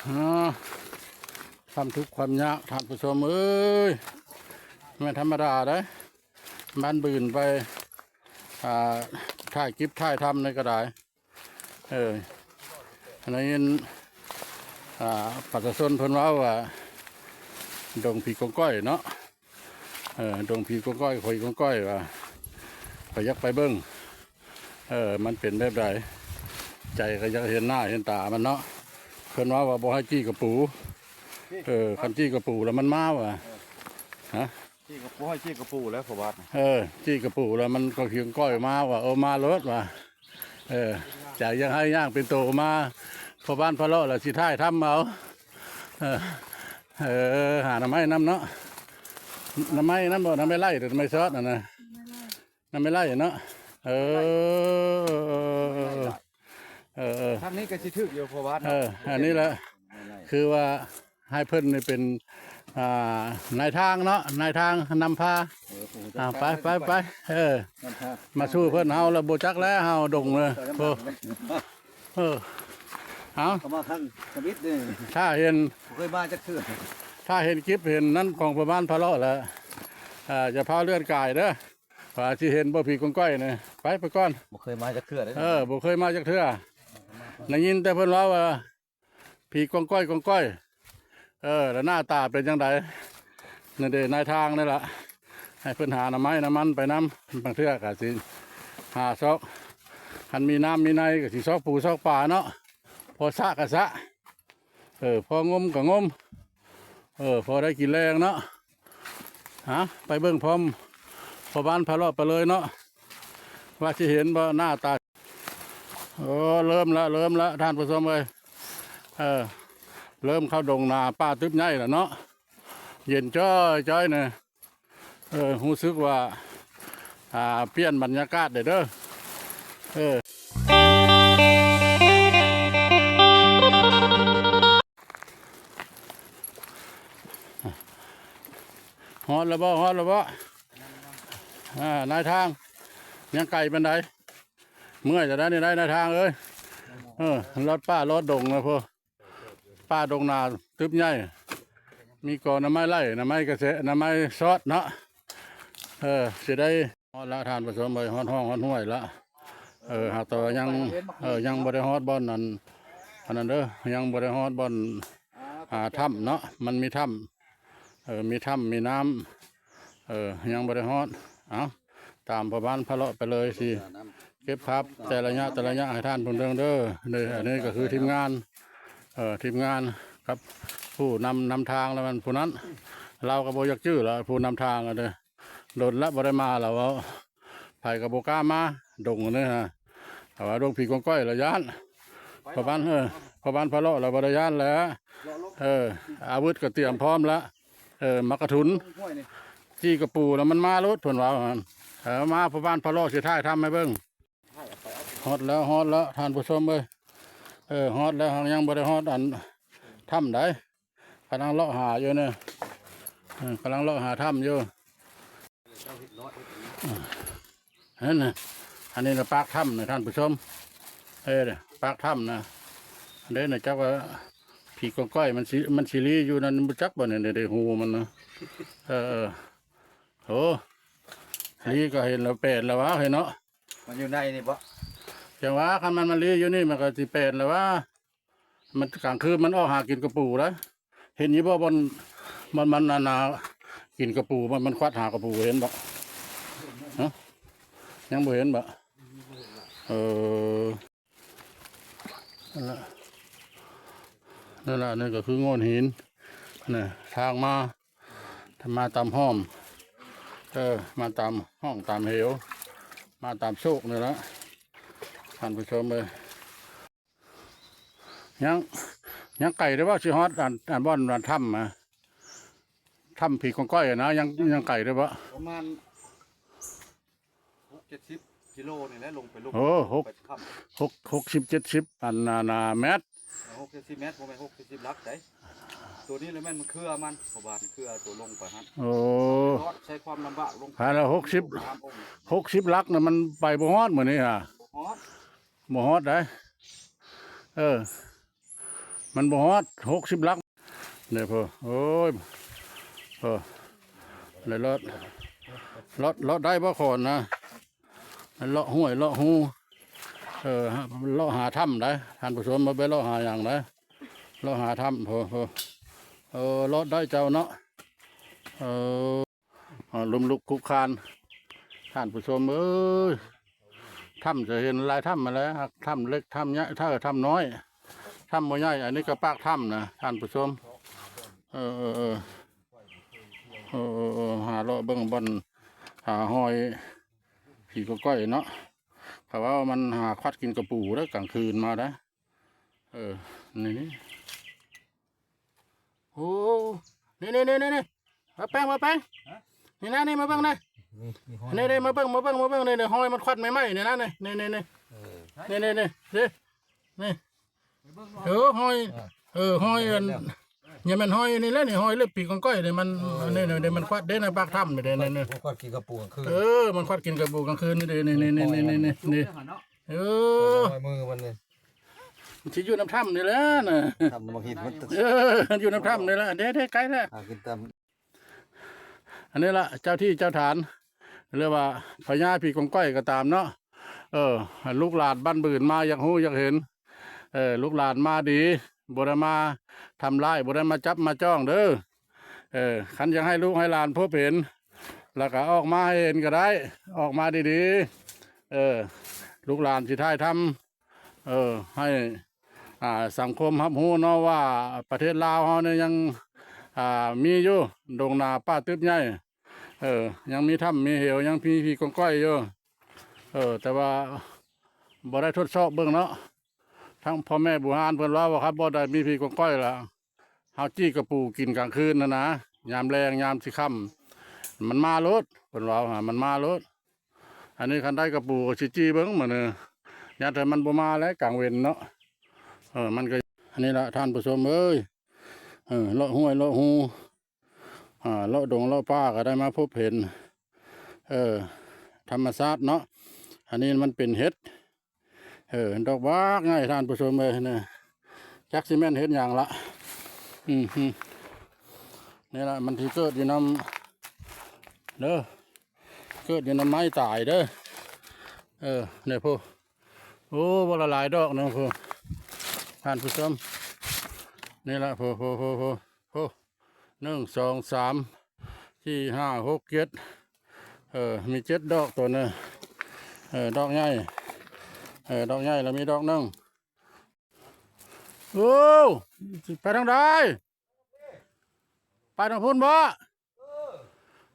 ອ່າ ຄວາມທຸກຄວາມຍາກ ທ່ານຜູ້ຊົມເອີຍ ແມ່ນທຳມະດາເດ້ ບ້ານບືນໄປ ອ່າ ຖ່າຍກິບຖ່າຍທຳນີ້ກໍໄດ້ ເອີ ໄດ້ຍິນ ອ່າ ປະຊາຊົນເພິ່ນເວົ້າວ່າ ດົງຜີກອງກ້ອຍເນາະ ເອີ ດົງຜີກອງກ້ອຍ ຂ້ອຍກອງກ້ອຍວ່າ ຂ້ອຍຢາກໄປເບິ່ງ ເອີ ມັນເປັນແບບໃດ ໃຈກໍຢາກເຫັນໜ້າເຫັນຕາມັນເນາະ ເພິ່ນເວົ້າວ່າບໍ່ໃຫ້ຈີ່ກະປູ ເອີ ຄັນຈີ່ກະປູແລ້ວມັນມາວ່າ ຮະ ຈີ່ກະປູ ໃຫ້ຈີ່ກະປູແລ້ວ ເອີ ຈີ່ກະປູແລ້ວມັນກໍກອງກ້ອຍມາວ່າ ເອີ ມາໂລດວ່າ ເອີ ຈາກຢາກໃຫ້ຍ່າງເປັນໂຕມາ ພໍ່ບ້ານພາເລາະລະຊິຖ່າຍທຳເອົາ ເອີ ເອີ ຫາໜໍ່ໄມ້ນຳເນາະ ໜໍ່ໄມ້ນຳບໍ່ ໜໍ່ໄມ້ໄລ່ ໜໍ່ໄມ້ຊອດຫັ້ນນະ ໜໍ່ໄມ້ໄລ່ເນາະ ເອີ ເອີ ເອີ ທາງນີ້ກໍຊິຖືກຢູ່ ເພາະວ່າ ເອີ ອັນນີ້ແຫຼະ ຄືວ່າ ໃຫ້ເພິ່ນນີ້ເປັນ ອ່າ ນາຍທາງເນາະ ນາຍທາງນຳພາ ເອີ ຜູ້ຈັດການ ອ່າ ໄປ ໄປ ໄປ ເອີ ນຳພາ ມາສູ່ເພິ່ນ ເຮົາລະບໍ່ຈັກແລ້ວ ເຮົາດົງເລີຍ ເອີ ເອີ ເອົາ ເຂົ້າມາທາງທຳອິດເດ້ ຖ້າເຫັນ ບໍ່ເຄີຍມາຈັກເທື່ອ ຖ້າເຫັນກິບເຫັນນັ້ນຂອງພໍ່ບ້ານພາເລາະລະ ອ່າ ຢ່າພາເລື່ອນກາຍເດີ ວ່າຊິເຫັນບໍ່ຜີກອງກ້ອຍນີ້ ໄປ ໄປກ່ອນ ບໍ່ເຄີຍມາຈັກເທື່ອເດ້ ເອີ ບໍ່ເຄີຍມາຈັກເທື່ອ ໄດ້ຍິນແຕ່ເພິ່ນເວົ້າວ່າ ຜີກອງກ້ອຍ ກອງກ້ອຍ ເອີ ແລ້ວໜ້າຕາເປັນຈັ່ງໃດ ນັ້ນເດ້ ນາຍທາງນີ້ລະ ໃຫ້ເພິ່ນຫາໜໍ່ໄມ້ໜໍ່ມັນໄປນຳ ບາງເທື່ອກໍຊິຫາຊອກ ຄັນມີນ້ຳມີໃນກໍຊິຊອກປູຊອກປາເນາະ ພໍສະກໍສະ ເອີ ພໍງົມກໍງົມ ເອີ ພໍໄດ້ກິນແລງເນາະ ຫາ ໄປເບິ່ງພ້ອມພໍ່ບ້ານພາເລາະໄປເລີຍເນາະ ວ່າຊິເຫັນບໍ່ໜ້າຕາ ໂອ້ ເລີ່ມລະ ເລີ່ມລະ ທ່ານຜູ້ຊົມເອີຍ ເອີ ເລີ່ມເຂົ້າດົງນາປ່າຕຶບໃຫຍ່ລະເນາະ ເຢັນຈ້ອຍໆ ນີ້ ເອີ ຮູ້ສຶກວ່າ ອ່າ ປ່ຽນບັນຍາກາດເດີ ເອີ ຮອດແລ້ວບໍ່ ຮອດແລ້ວບໍ່ ອ່າ ນາຍທາງ ຍັງໄກປານໃດ ເມື່ອຍແຕ່ໃດນີ້ໄດ໋ ນາຍທາງເອີຍ ເອີ ລອດປ່າລອດດົງແລ້ວພຸ້ນ ປ່າດົງໜາຕຶບໃຫຍ່ ມີກໍໜໍ່ໄມ້ໄລ່ ໜໍ່ໄມ້ກະແສ ໜໍ່ໄມ້ຊອດເນາະ ເອີ ຊິໄດ້ ຮອດລະທ່ານຜູ້ຊົມເອີຍ ຮອດຮ່ອງຮອດຫ້ວຍລະ ເອີ ຫາກແຕ່ວ່າຍັງ ເອີ ຍັງບໍ່ໄດ້ຮອດບ່ອນອັນ ອັນນັ້ນເດີ ຍັງບໍ່ໄດ້ຮອດບ່ອນ ອ່າ ຖ້ຳເນາະ ມັນມີຖ້ຳ ເອີ ມີຖ້ຳ ມີນ້ຳ ເອີ ຍັງບໍ່ໄດ້ຮອດ ເອົ້າ ຕາມພໍ່ບ້ານພາເລາະໄປເລີຍ ຊິເກັບພາບແຕ່ລະໄລຍະ ແຕ່ລະໄລຍະໃຫ້ທ່ານເພິ່ນເບິ່ງເດີ ນີ້ ອັນນີ້ກໍຄືທີມງານ ເອີ ທີມງານກັບຜູ້ນຳ ນຳທາງລະແມ່ນຜູ້ນັ້ນ ລາວກໍບໍ່ຢາກຈື່ລະ ຜູ້ນຳທາງລະເດີ ດົນລະບໍ່ໄດ້ມາລະ ເວົ້າ ໃຜກໍບໍ່ກ້າມາ ດົງອັນນີ້ນະ ແຕ່ວ່າດົງຜີກອງກ້ອຍລະຢ້ານ ພໍ່ບ້ານ ເອີ ພໍ່ບ້ານພາເລາະລະບໍ່ໄດ້ຢ້ານແຫຼະ ເອີ ອາວຸດກໍຕຽມພ້ອມລະ ເອີ ໝາກກະທຸນ ຈີ່ກະປູລະມັນມາໂລດ ເພິ່ນວ່າ ເອີ ມາພໍ່ບ້ານພາເລາະຊິຖ່າຍທຳໃຫ້ເບິ່ງ ຮອດແລ້ວ ຮອດແລ້ວ ທ່ານຜູ້ຊົມເອີຍ ເອີ ຮອດແລ້ວ ຍັງບໍ່ໄດ້ຮອດອັນຖ້ຳໃດ ກຳລັງເລາະຫາຢູ່ນີ້ ເອີ ກຳລັງເລາະຫາຖ້ຳຢູ່ ເອີ ຫັ້ນນະ ອັນນີ້ລະປາກຖ້ຳນະທ່ານຜູ້ຊົມ ເອີ ປາກຖ້ຳນະ ເດ້ນະ ຈັກວ່າຜີກອງກ້ອຍມັນຊິ ມັນຊິລີ້ຢູ່ນັ້ນບໍ່ຈັກບໍ່ນີ້ ເດ້ ເດ້ ຮູມັນນະ ເອີ ເອີ ໂອ້ ລີ້ກໍເຫັນແລ້ວແປນແລ້ວຫວາ ເຫັນເນາະ ມັນຢູ່ໃນນີ້ບໍ່ ຈັ່ງຫວາ ຄັນມັນມາລີ້ຢູ່ນີ້ ມັນກໍຊິແປນແລ້ວຫວາ ມັນກາງຄືນມັນອອກຫາກິນກະປູໄດ໋ ເຫັນຢູ່ບໍ່ ບ່ອນ ບ່ອນມັນ ອັນນ່າ ກິນກະປູ ມັນ ມັນຄວັດຫາກະປູ ເຫັນບໍ່ ຮະ ຍັງບໍ່ເຫັນບໍ່ ເອີ ນັ້ນລະ ນັ້ນລະ ນີ້ກໍຄືໂງ່ນຫີນ ນີ້ ທາງມາ ມາຕາມຮ່ອງ ເອີ ມາຕາມຮ່ອງຕາມເຫວ ມາຕາມໂຊກນີ້ລະ ທ່ານຜູ້ຊົມເອີຍ ຍັງ ຍັງໄກເດີບໍ່ ຊິຮອດອັນ ອັນບ່ອນ ອັນຖ້ຳນະ ຖ້ຳຜີກອງກ້ອຍນະ ຍັງ ຍັງໄກເດີບໍ່ ປະມານຫົກເຈັດສິບກິໂລນີ້ແຫຼະ ລົງໄປລົງ ໂອ້ ຫົກ ຫົກສິບ ເຈັດສິບ ອັນ ອັນ ອັນ ແມັດ ເອີ ຫົກເຈັດສິບແມັດ ບໍ່ແມ່ນຫົກເຈັດສິບຫຼັກໃດ໋ ໂຕນີ້ລະແມ່ນມັນເຄືອມັນ ເພາະວ່າມັນເຄືອໂຕລົງໄປຫັ້ນ ໂອ້ ຮອດໃຊ້ຄວາມລຳບາກລົງ ຫັ້ນລະ ຫົກສິບ ຫົກສິບຫຼັກນະ ມັນໄປບໍ່ຮອດມື້ນີ້ຫາ ບໍ່ຮອດ ບໍ່ຮອດໃດ໋ ເອີ ເ ມັນບໍ່ຮອດຫົກສິບຫຼັກເດ້ພຸ້ນ. ໂອ້ຍ ເອີ ໄດ້ເລາະ ເລາະ ເລາະໄດ້ບໍ່ຂອນນະ? ເລາະຫ້ວຍເລາະຮູ ເອີ ເລາະຫາຖ້ຳໄດ໋ທ່ານຜູ້ຊົມ, ບໍ່ໄປເລາະຫາຫຍັງໄດ໋ ເລາະຫາຖ້ຳ. ໂອ້ ໂອ້ ເອີ ເລາະໄດ້ເຈົ້າເນາະ. ເອີ ເອີ ລົ້ມລຸກຄຸກຄານ ທ່ານຜູ້ຊົມເອີຍ. ຖ້ຳຈະເຫັນຫຼາຍຖ້ຳຫັ້ນແຫຼະ ຖ້ຳເລັກ ຖ້ຳໃຫຍ່ ຖ້ຳນ້ອຍ ຖ້ຳບໍ່ໃຫຍ່. ອັນນີ້ກໍປາກຖ້ຳນະທ່ານຜູ້ຊົມ. ເອີ ເອີ ເອີ ເອີ ເອີ ຫາເລາະເບິ່ງບ່ອນ ຫາຮອຍຜີກອງກ້ອຍເນາະ. ເຂົາວ່າມັນຫາຄວັດກິນກະປູເດີ້ ກາງຄືນມາເດີ້. ເອີ ນີ້ ນີ້ ໂອ້ ນີ້ໆໆໆ ມາແປ້ງ ມາແປ້ງ ນີ້ນະ ນີ້ມາເບິ່ງນະ ນີ້ໆ ມາເບິ່ງ ມາເບິ່ງ ມາເບິ່ງ ນີ້ໆ ຮອຍມັນຄວັດໃໝ່ໆ ນີ້ນະ ນີ້ໆໆ ເອີ ນີ້ໆໆ ນີ້ ນີ້ ເອີ ຮອຍ ເອີ ຮອຍອັນ ນີ້ແມ່ນຮອຍນີ້ແຫຼະ ນີ້ຮອຍເລັບຜີກອງກ້ອຍນີ້ ມັນ ເອີ ນີ້ໆ ນີ້ມັນຄວັດເດ້ ໃນປາກຖ້ຳນີ້ເດ້ ນີ້ໆ ມັນຄວັດກິນກະປູກາງຄືນ ເອີ ມັນຄວັດກິນກະປູກາງຄືນນີ້ເດ້ ນີ້ໆໆ ນີ້ ນີ້ ນີ້ ເອີ ຮອຍມືມັນນີ້ ມັນຊິຢູ່ນຳຖ້ຳນີ້ແຫຼະນະ ຖ້ຳມັນເຫັນມັນ ເອີ ຢູ່ນຳຖ້ຳນີ້ແຫຼະ ເດ້ໆ ໃກ້ແລ້ວ ຫາກິນຕາມ ອັນນີ້ລະເຈົ້າທີ່ເຈົ້າທານ ຫຼືວ່າພະຍາຜີກອງກ້ອຍກໍຕາມເນາະ. ເອີ ລູກຫຼານບ້ານບືນມາຢາກຮູ້ຢາກເຫັນ ເອີ ລູກຫຼານມາດີ ບໍ່ໄດ້ມາທຳຮ້າຍ ບໍ່ໄດ້ມາຈັບມາຈ້ອງເດີ້. ເອີ ຄັນຢາກໃຫ້ລູກໃຫ້ຫຼານພົບເຫັນ ລະກະອອກມາໃຫ້ເຫັນກໍໄດ້ ອອກມາດີໆ. ເອີ ລູກຫຼານຊິຖ່າຍທຳ ເອີ ໃຫ້ ອ່າ ສັງຄົມຮັບຮູ້ເນາະວ່າ ປະເທດລາວເຮົານີ້ຍັງ ອ່າ ມີຢູ່ດົງໜາປ່າຕຶບໃຫຍ່ ເອີ ຍັງມີຖ້ຳມີເຫວ ຍັງມີຜີກອງກ້ອຍຢູ່. ເອີ ແຕ່ວ່າບໍ່ໄດ້ທົດສອບເບິ່ງເນາະ ທາງພໍ່ແມ່ບູຮານເພິ່ນເວົ້າວ່າ ຄັນບໍ່ໄດ້ມີຜີກອງກ້ອຍລະ ເຮົາຈີ່ກະປູກິນກາງຄືນຫັ້ນນະ ຍາມແລງຍາມຊິຄ່ຳ ມັນມາໂລດ ເພິ່ນເວົ້າຫາ ມັນມາໂລດ. ອັນນີ້ຄັນໄດ້ກະປູກໍຊິຈີ່ເບິ່ງມື້ນີ້ ຢ້ານແຕ່ມັນບໍ່ມາແຫຼະກາງເວັນເນາະ. ເອີ ມັນກໍ ອັນນີ້ລະທ່ານຜູ້ຊົມເອີຍ ເອີ ເລາະຫ້ວຍເລາະຮູ ອ່າ ເລາະດົງເລາະປ່າກໍໄດ້ມາພົບເຫັນ ເອີ ທຳມະຊາດເນາະ. ອັນນີ້ມັນເປັນເຫັດ ເອີ ດອກບັກໃຫຍ່ທ່ານຜູ້ຊົມເອີຍ ນີ້ ຈັກຊິແມ່ນເຫັດຫຍັງລະ ອືມ ນີ້ລະ ມັນຊິເກີດຢູ່ນຳ ເດີ ເກີດຢູ່ນຳໄມ້ຕາຍເດີ ເອີ ນີ້ພຸ້ນ ໂອ້ ບັກຫຼາຍໆດອກໜຶ່ງພຸ້ນ ທ່ານຜູ້ຊົມ ນີ້ລະ ພຸ້ນ ພຸ້ນ ໜຶ່ງ ສອງ ສາມ ສີ່ ຫ້າ ຫົກ ເຈັດ ເອີ ມີເຈັດດອກໂຕນີ້ ເອີ ດອກໃຫຍ່ ເອີ ດອກໃຫຍ່ລະມີດອກໜຶ່ງ. ໂອ້ ຊິໄປທາງໃດ? ໄປທາງພຸ້ນບໍ?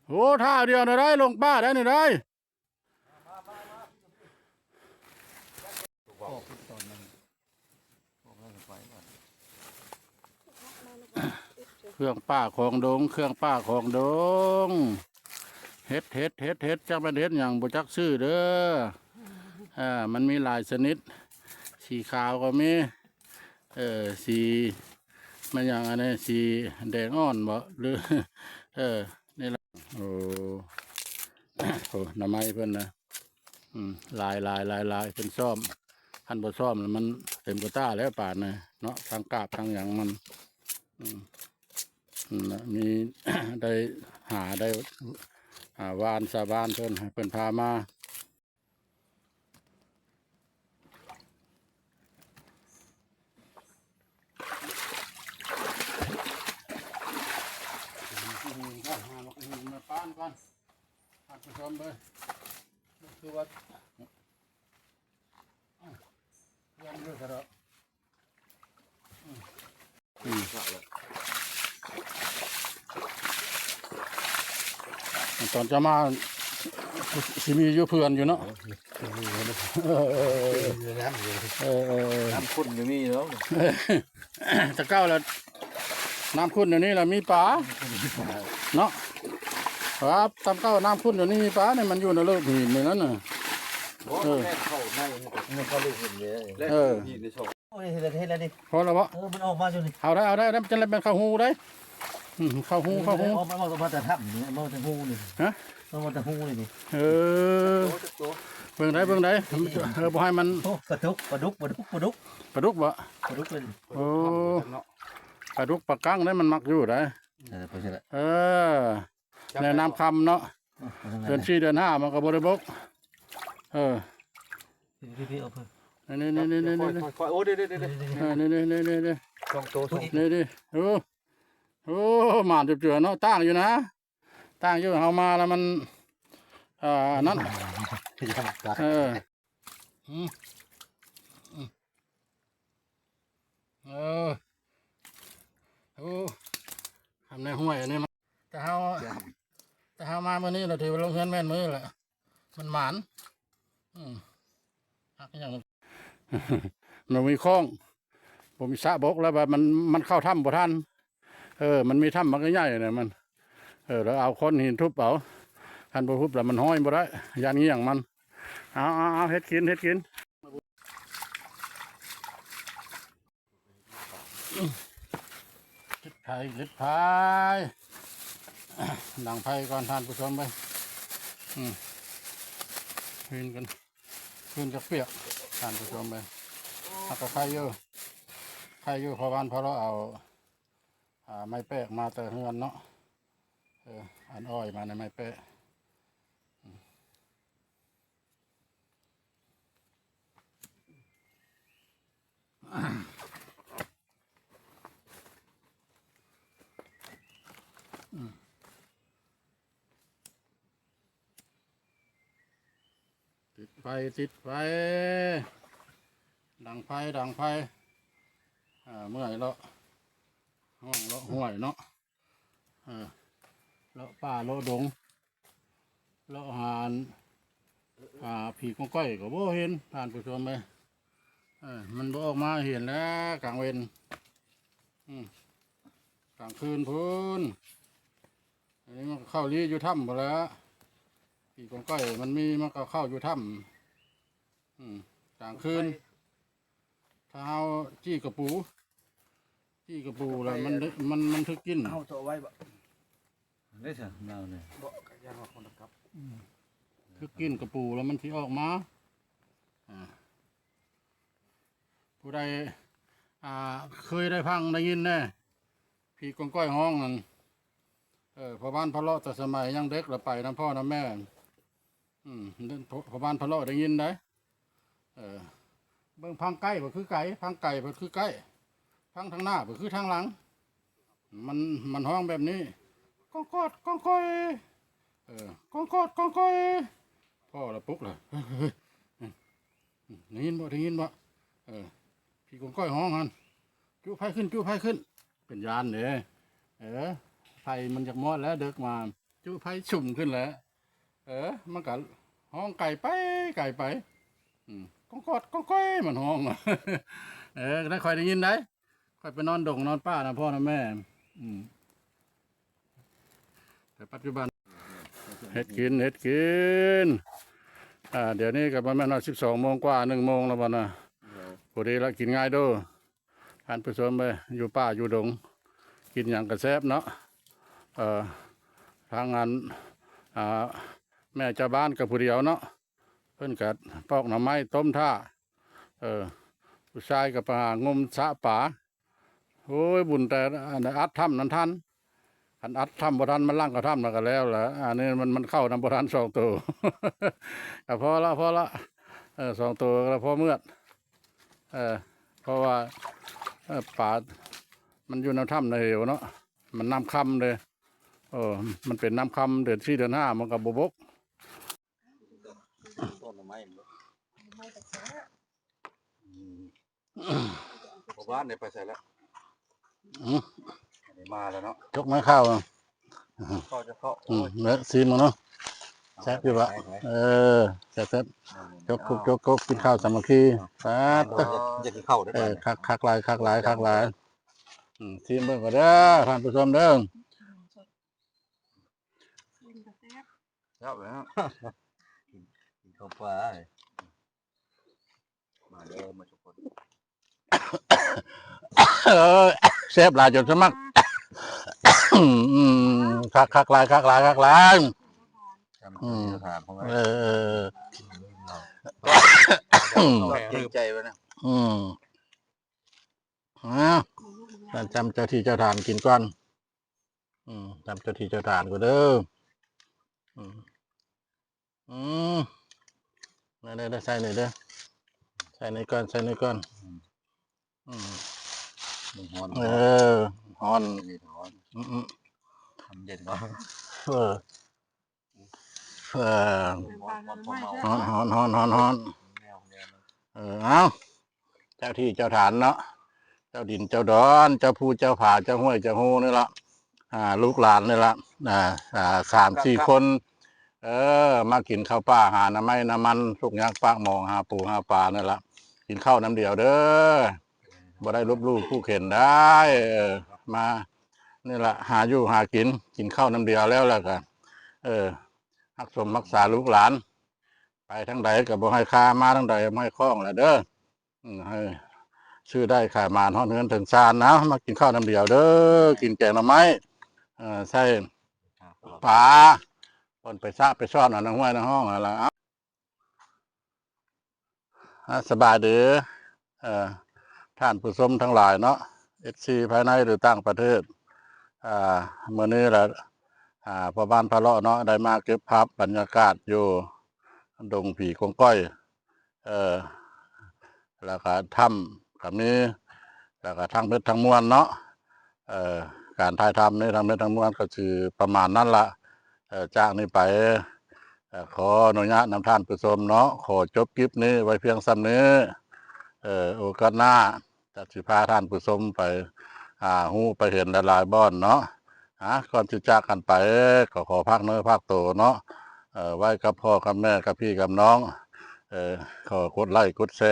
ໂອ້ ທ່າດຽວນະໄດ໋ ລົງປ່າໄດ໋ນີ້ໄດ໋. ເຄື່ອງປ່າຂອງດົງ ເຄື່ອງປ່າຂອງດົງ ເຫັດ ເຫັດ ເຫັດ ເຫັດ ຈັກແມ່ນເຫັດຫຍັງ ບໍ່ຈັກຊື່ເດີ. ເອີ ມັນມີຫຼາຍຊະນິດ ສີຂາວກໍມີ ເອີ ສີແມ່ນຫຍັງອັນນີ້ ສີແດງອ່ອນບໍ ຫຼື ເອີ ນີ້ລະ ໂອ້ ໂອ້ ໜໍ່ໄມ້ເພິ່ນນະ ອືມ ຫຼາຍໆໆໆ ເພິ່ນຊ້ອມ ຄັນບໍ່ຊ້ອມລະມັນເຕັມກະຕ່າແລ້ວປານນີ້ເນາະ ທັງກາບທັງຫຍັງມັນ ອືມ ນັ້ນລະ ມີ ໄດ້ຫາ ໄດ້ ອ່າ ຫວ່ານຊາວບ້ານເພິ່ນ ໃຫ້ເພິ່ນພາມາ. ຫາໝາກຫຸ່ງມາປານກ່ອນ ທ່ານຜູ້ຊົມເອີຍ ຄືວ່າ ເລື່ອງເລື່ອງກະດອກ. ອືມ ຕອນຈະມາຊິມີຢູ່ເພື່ອນຢູ່ເນາະ ເອີ ເອີ ເອີ ນ້ຳ ເອີ ເອີ ເອີ ນ້ຳຂຸ່ນກໍມີເນາະ ແຕ່ເກົ່າລະນ້ຳຂຸ່ນ ດຽວນີ້ລະມີປາເນາະ ວ່າຕາມເກົ່ານ້ຳຂຸ່ນ ດຽວນີ້ມີປານີ້ ມັນຢູ່ໃນເລິກຫີນນີ້ນັ້ນນະ ບໍ່ ເອີ ແມ່ນເຂົ້າໃນ ມັນກໍເຂົ້າເລິກຫີນນີ້ ເອີ ຫີນໃນຊ່ອງ ໂອ້ຍ ເຫັນແລ້ວ ເຫັນແລ້ວນີ້ ພໍແລ້ວບໍ? ເອີ ມັນອອກມາຢູ່ນີ້ ເອົາໄດ້ ເອົາໄດ້ ມັນຈັ່ງໄດ້ແມ່ນເຂົ້າຮູໄດ້ ອືມ ເຂົ້າຮູ ເຂົ້າຮູ ອອກມາ ອອກມາຈາກຖ້ຳນີ້ ອອກມາຈາກຮູນີ້ ຮະ ອອກມາຈາກຮູນີ້ ເອີ ໂຕ ໂຕ ເບິ່ງໄດ້ ເບິ່ງໄດ້ ເອີ ບໍ່ໃຫ້ມັນ ໂອ້ ປາດຸກ ປາດຸກ ປາດຸກ ປາດຸກ ປາດຸກບໍ່? ປາດຸກເລີຍ ໂອ້ ປາດຸກ ປາກັ້ງໄດ໋ ມັນມັກຢູ່ໄດ໋ ເອີ ໄປຊິລະ ເອີ ໃນນ້ຳຄຳເນາະ ເດືອນສີ່ເດືອນຫ້າມັນກໍບໍ່ໄດ້ບົກ ເອີ ພີ່ໆ ເອົາເພິ່ນ ນີ້ໆໆໆ ຄ່ອຍໆ ໂອ້ ເດ້ໆໆໆ ເອີ ນີ້ໆໆໆ ສອງໂຕ ນີ້ໆ ໂອ້ ໂອ້ ໝານເຈື່ອເນາະ ຕ່າງຢູ່ນະ ຕ່າງຢູ່ ເຮົາມາແລ້ວມັນ ອ່າ ອັນນັ້ນ ເອີ ອືມ ເອີ ໂອ້ ທຳໃນຫ້ວຍອັນນີ້ມັນ ແຕ່ເຮົາ ແຕ່ເຮົາມາມື້ນີ້ລະຖືວ່າລົງເຮືອນແມ່ນມື້ນີ້ແຫຼະ ມັນໝານ ອືມ ຮັກຫຍັງ ມັນມີຂອງ ບໍ່ມີສະບົກ ແລ້ວວ່າມັນ ມັນເຂົ້າຖ້ຳບໍ່ທັນ ເອີ ມັນມີຖ້ຳບັກໃຫຍ່ໆນະ ມັນ ເອີ ແລ້ວເອົາຄ້ອນຫີນທຸບເອົາ ຄັນບໍ່ທຸບແລ້ວມັນຫ້ອຍບໍ່ໄດ້ ຢ້ານງ່ຽງມັນ ເອົາໆໆ ເຮັດກິນ ເຮັດກິນ ເຮັດໄຟ ເຮັດໄຟ ດັງໄຟກ່ອນທ່ານຜູ້ຊົມເອີຍ ອືມ ເຮັດກັນ ຄືນຈັກປຽກ ທ່ານຜູ້ຊົມເອີຍ ຫາກກໍໄຄຢູ່ ໄຄຢູ່ ເພາະວ່າພໍ່ລາວເອົາ ອ່າ ໄມ້ແປກມາແຕ່ເຮືອນເນາະ ເອີ ອັນອ້ອຍມາໃນໄມ້ແປກ ອືມ ຕິດໄຟ ຕິດໄຟ ດັງໄຟ ດັງໄຟ ເອີ ເມື່ອຍເລາະ ຮ້ອງເລາະຫ້ວຍເນາະ ເອີ ເລາະປ່າເລາະດົງ ເລາະຫາ ອ່າ ຜີກອງກ້ອຍກໍບໍ່ເຫັນ ທ່ານຜູ້ຊົມເອີຍ ເອີ ມັນບໍ່ອອກມາໃຫ້ເຫັນແລ້ວກາງເວັນ ອືມ ກາງຄືນພຸ້ນ ອັນນີ້ມັນກໍເຂົ້າລີ້ຢູ່ຖ້ຳພຸ້ນແຫຼະ ຜີກອງກ້ອຍມັນມີ ມັນກໍເຂົ້າຢູ່ຖ້ຳ ອືມ ກາງຄືນ ຖ້າເຮົາຈີ້ກະປູ ຈີ້ກະປູແລ້ວມັນ ມັນ ມັນຖືກກິ່ນ ເຮົາເຈາະໄວ້ບໍ່? ໄດ້ຊະ ລາວນີ້ ບໍ່ ກໍຢ້ານວ່າຄົນລະກັບ ອືມ ຖືກກິ່ນກະປູແລ້ວມັນຊິອອກມາ ອ່າ ຜູ້ໃດ ອ່າ ເຄີຍໄດ້ຟັງໄດ້ຍິນແດ່ ຜີກອງກ້ອຍຮ້ອງນັ້ນ ເອີ ພໍ່ບ້ານພະເລາະ ແຕ່ສະໄໝຍັງເດັກລະໄປນຳພໍ່ນຳແມ່ ອືມ ພໍ່ ພໍ່ບ້ານພະເລາະໄດ້ຍິນໄດ໋ ເອີ ເບິ່ງ ຟັງໃກ້ບໍ່ຄືໄກ ຟັງໄກບໍ່ຄືໃກ້ ຟັງທາງໜ້າບໍ່ຄືທາງຫຼັງ ມັນ ມັນຮ້ອງແບບນີ້ ກ້ອງກອດກ້ອງກ້ອຍ ເອີ ກ້ອງກອດກ້ອງກ້ອຍ ພໍ່ລະປຸກລະ ໄດ້ຍິນບໍ່ ໄດ້ຍິນບໍ່ ເອີ ຜີກອງກ້ອຍຮ້ອງຫັ້ນ ຈຸໄຟຂຶ້ນ ຈຸໄຟຂຶ້ນ ເປັນຢ້ານເດ້ ເອີ ໄຟມັນຢາກມອດແລ້ວ ເດິກມາ ຈຸໄຟສຸມຂຶ້ນແລ້ວ ເອີ ມັນກະຮ້ອງໄກໄປ ໄກໄປ ອືມ ກ້ອງກອດກ້ອງກ້ອຍ ມັນຮ້ອງ ເອີ ໄດ້ ຂ້ອຍໄດ້ຍິນໄດ໋ ຂ້ອຍໄປນອນດົງນອນປ່ານຳພໍ່ນຳແມ່ ອືມ ແຕ່ປັດຈຸບັນ ເຮັດກິນ ເຮັດກິນ ອ່າ ດຽວນີ້ກໍປະມານວ່າສິບສອງໂມງກວ່າ ໜຶ່ງໂມງແລ້ວບັດນະ ພໍດີລະ ກິນງ່າຍໂດ ທ່ານຜູ້ຊົມເອີຍ ຢູ່ປ່າຢູ່ດົງ ກິນຫຍັງກໍແຊບເນາະ ເອີ ທາງອັນ ອ່າ ແມ່ເຈົ້າບ້ານກໍຜູ້ດຽວເນາະ ເພິ່ນກໍປອກໜໍ່ໄມ້ຕົ້ມຖ້າ ເອີ ຜູ້ຊາຍກໍໄປຫາງົມສະປາ ໂອ້ຍ ບຸນແຕ່ອັນອັດຖ້ຳນັ້ນທັນ ຄັນອັດຖ້ຳບໍ່ທັນ ມັນຫຼັ່ງເຂົ້າຖ້ຳແລ້ວກໍແລ້ວລະ ອັນນີ້ມັນ ມັນເຂົ້ານຳບໍ່ທັນສອງໂຕ ກໍພໍລະ ພໍລະ ເອີ ສອງໂຕກໍພໍເມືອດ ເອີ ເພາະວ່າ ເອີ ປາມັນຢູ່ໃນຖ້ຳໃນເຫວເນາະ ມັນນ້ຳຄຳເດ້ ເອີ ມັນເປັນນ້ຳຄຳ ເດືອນສີ່ເດືອນຫ້າມັນກໍບໍ່ບົກ ຕົ້ນໜໍ່ໄມ້ ອືມ ພໍ່ບ້ານໄດ້ໄປໃສລະ? ອືມ ອັນນີ້ມາແລ້ວເນາະ ຈົກມາເຂົ້າ ເຂົ້າຈະເຂົ້າ ອືມ ແລະຊີມເບິ່ງເນາະ ແຊບຢູ່ບໍ່? ເອີ ແຊບໆ ຈົກ ຈົກ ຈົກ ກິນເຂົ້າສາມັກຄີ ປາດ ຢາກ ຢາກກິນເຂົ້າເດີ ເອີ ຄັກ ຄັກຫຼາຍ ຄັກຫຼາຍ ຄັກຫຼາຍ ອືມ ຊີມເບິ່ງກ່ອນເດີ ທ່ານຜູ້ຊົມເດີ ແຊບແລ້ວ ກິນ ກິນເຂົ້າປາ ມາເດີມາທຸກຄົນ ເອີ ແຊບຫຼາຍຈົນສະໝັກ ອືມ ຄັກ ຄັກຫຼາຍ ຄັກຫຼາຍ ຄັກຫຼາຍ ອືມ ເອີ ເອີ ອືມ ເກງໃຈວະນະ ອືມ ອ້າວ ຈຳເຈົ້າທີ່ເຈົ້າທານກິນກ່ອນ ອືມ ຈຳເຈົ້າທີ່ເຈົ້າທານກ່ອນເດີ ອືມ ອືມ ໄດ້ໆ ໃສ່ນີ້ເດີ ໃສ່ນີ້ກ່ອນ ໃສ່ນີ້ກ່ອນ ອືມ ອືມ ມັນຮ້ອນ ເອີ ຮ້ອນ ນີ້ຮ້ອນ ອືມໆ ມັນເຢັນບໍ່ ເອີ ເອີ ຮ້ອນ ຮ້ອນ ຮ້ອນ ຮ້ອນ ຮ້ອນ ເອີ ເອົາ ເຈົ້າທີ່ເຈົ້າທານເນາະ ເຈົ້າດິນເຈົ້າດອນ ເຈົ້າພູເຈົ້າຜາ ເຈົ້າຫ້ວຍເຈົ້າຮູນີ້ລະ ອ່າ ລູກຫຼານນີ້ລະ ອ່າ ອ່າ ສາມສີ່ຄົນ ເອີ ມາກິນເຂົ້າປ່າ ຫາໜໍ່ໄມ້ໜໍ່ມັນ ທຸກຍາກປາກໝອງ ຫາປູຫາປານີ້ລະ ກິນເຂົ້ານຳດຽວເດີ ບໍ່ໄດ້ລົບຫຼູ່ຂູ່ເຂັນໄດ້ ເອີ ມານີ້ລະ ຫາຢູ່ຫາກິນ ກິນເຂົ້ານຳດຽວແລ້ວ ແລ້ວກະ ເອີ ຮັກສົມຮັກສາລູກຫຼານ ໄປທາງໃດກໍບໍ່ໃຫ້ຄາ ມາທາງໃດບໍ່ໃຫ້ຂ້ອງລະເດີ ອືມ ໃຫ້ຊື້ໄດ້ຂາຍໝານຮອດເຮືອນເຖິງຊານນະ ມາກິນເຂົ້ານຳດຽວເດີ ກິນແກງໜໍ່ໄມ້ ເອີ ໃສ່ປາ ເພິ່ນໄປຊະໄປຊ້ອນເອົາໃນຫ້ວຍໃນຮ່ອງຫັ້ນລະ ເອົາ ອ່າ ສະບາຍດີ ເອີ ທ່ານຜູ້ຊົມທັງຫຼາຍເນາະ ເອັຟຊີ ພາຍໃນ ຫຼື ຕ່າງປະເທດ ອ່າ ມື້ນີ້ລະ ອ່າ ພໍ່ບ້ານພາເລາະເນາະ ໄດ້ມາເກັບພາບບັນຍາກາດຢູ່ດົງຜີກົງກ້ອຍ ເອີ ແລ້ວກະຖ້ຳກະມີ ແລ້ວກະທັງໝົດທັງມວນເນາະ ເອີ ການຖ່າຍທຳນີ້ທັງໝົດທັງມວນກໍຊິປະມານນັ້ນລະ ເອີ ຈາກນີ້ໄປ ເອີ ຂໍອະນຸຍາດນຳທ່ານຜູ້ຊົມເນາະ ຂໍຈົບຄລິບນີ້ໄວ້ພຽງສ່ຳນີ້ ເອີ ໂອກາດໜ້າ ຈະຊິພາທ່ານຜູ້ຊົມໄປ ອ່າ ຮູ້ໄປເຫັນຫຼາຍໆບ່ອນເນາະ ອ່າ ກ່ອນຊິຈາກກັນໄປ ກໍຂໍຝາກເນື້ອຝາກໂຕເນາະ ເອີ ໄວ້ກັບພໍ່ກັບແມ່ກັບພີ່ກັບນ້ອງ ເອີ ຂໍກົດໄລ້ກົດແຊ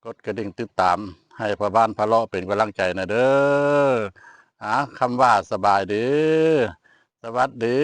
ກົດກະດິ່ງຕິດຕາມ ໃຫ້ພໍ່ບ້ານພາເລາະເປັນກຳລັງໃຈແດ່ເດີ ອ່າ ຄຳວ່າສະບາຍດີ ສະຫວັດດີ.